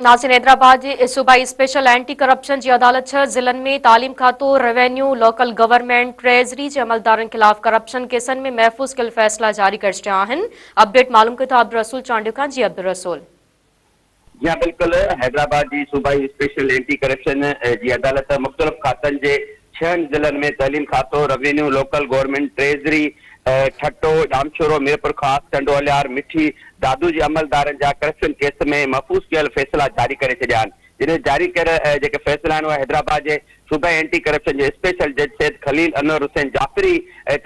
ناظرين حيدرآباد جي صوبائي اسپيشل اينٽي ڪرپشن جي عدالت ڇهه ضلعن ۾ تعليم کاتو، روينيو، لوڪل گورنمينٽ، ٽريزري جي عملدارن خلاف ڪرپشن ڪيسن ۾ محفوظ ڪيل فيصلا جاري ڪري ڇڏيا آهن. اپڊيٽ معلوم ڪيو ٿا عبدالرسول چانڊيو کان جي عبدالرسول. جي ها بلڪل حيدرآباد جي صوبائي اسپيشل اينٽي ڪرپشن جي عدالت مختلف کاتن جي ڇهن ضلعن ۾ تعليم کاتو، revenue, local government, treasury, Thatta, Jamshoro, Mirpurkhas, Tando Allahyar, Mithi, Dadu جي عملدارن جا ڪرپشن ڪيس ۾ محفوظ ڪيل فيصلا جاري ڪري ڇڏيا آهن. جڏهن جاري ڪيل جيڪي فيصلا آهن اهي حيدرآباد جي صوبائي اينٽي ڪرپشن جي اسپيشل جج سيد خليل انور حسين جعفري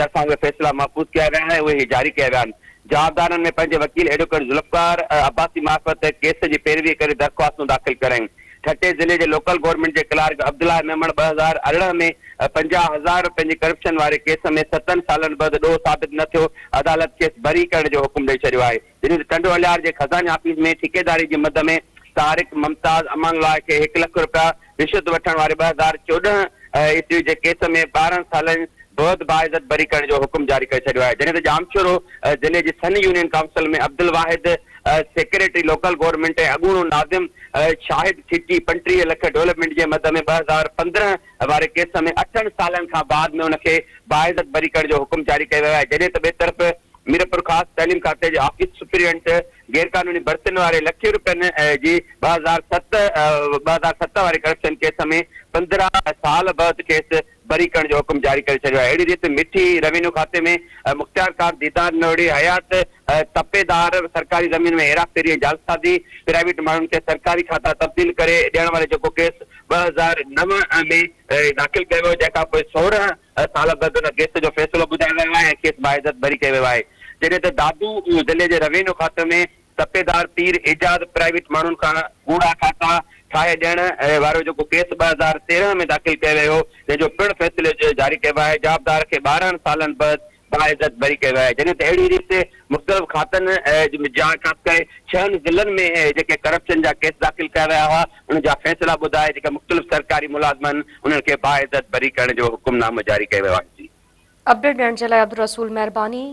طرفان اهي فيصلا محفوظ ڪيا ويا آهن ۽ اهي جاري ڪيا ويا آهن. جوابدارن ۾ پنهنجي وڪيل ايڊووڪيٽ ذوالفقار عباسي معرفت ڪيس جي پيروي ڪري درخواستون داخل ڪرايون. ٺٽي ضلعي جي لوڪل گورنمينٽ جي ڪلارڪ عبدالله ميمڻ 2018 ۾ 50 هزار رپين جي ڪرپشن واري ڪيس ۾ ستن سالن بعد ڏوهه ثابت نه ٿيو، عدالت کيس بري ڪرڻ جو حڪم ڏئي ڇڏيو آهي. جڏهن ته ٽنڊو الهيار جي خزاني آفيس ۾ ٺيڪيداري جي مد ۾ طارق ممتاز امان الله کي هڪ لک رپيا رشوت وٺڻ واري 2014 عيسوي جي ڪيس ۾ 12 سالن بعد باعزت بري ڪرڻ جو حڪم جاري ڪري ڇڏيو آهي. جڏهن ته ڄامشورو ضلعي جي Sann union council ۾ Abdul Wahid secretary local government ۽ اڳوڻو ناظم شاهد کچي 35 لک ڊولپمينٽ جي مد ۾ 2015 واري ڪيس ۾ اٺن سالن کان بعد ۾ ان کي باعزت بري ڪرڻ جو حڪم جاري ڪيو ويو آهي. جڏهن ته ٻئي طرف ميرپورخاص تعليم کاتي جي آفيس سپرينٽ غيرقانوني ڀرتين واري لکين رپين جي 2007 2007 واري ڪرپشن ڪيس ۾ 15 سال بعد کيس بري ڪرڻ جو حڪم جاري ڪري ڇڏيو آهي. اهڙي ريت مٺي روينيو کاتي ۾ مختيارڪار ديدار نوڙي، حيات تپيدار سرڪاري زمين ۾ هيراڦيري ۽ جعلسازي، پرائيويٽ ماڻهن کي سرڪاري کاتا تبديل ڪري ڏيڻ واري جيڪو ڪيس 2009 ۾ داخل ڪيو ويو جنهن کانپوء 16 سال بعد ان ڪيس جو فيصلو ٻڌايو ويو آهي ۽ کيس باعزت بري ڪيو ويو آهي. جڏهن ته دادو ضلعي جي روينيو کاتي ۾ تپيدار پير اعجاز پرائيويٽ ماڻهن کان ڪوڙا کاتا ٺاهي ڏيڻ وارو جيڪو ڪيس 2013 ۾ داخل ڪيو ويو هو جنهن جو پڻ فيصلو جاري ڪيو آهي جوابدار کي 12 سالن بعد باعزت بري ڪيو ويو آهي جڏهن ته اهڙي ريت مختلف کاتن جا خاص ڪري ڇهن ضلعن ۾ جيڪي ڪرپشن جا ڪيس داخل ڪيا ويا هئا انهن جا فيصلا ٻڌائي جيڪي مختلف سرڪاري ملازم آهن انهن کي باعزت بري ڪرڻ جو حڪم نامو جاري ڪيو ويو آهي. اپڊيٽ ڏيڻ جي لاء عبدالرسول مهرباني.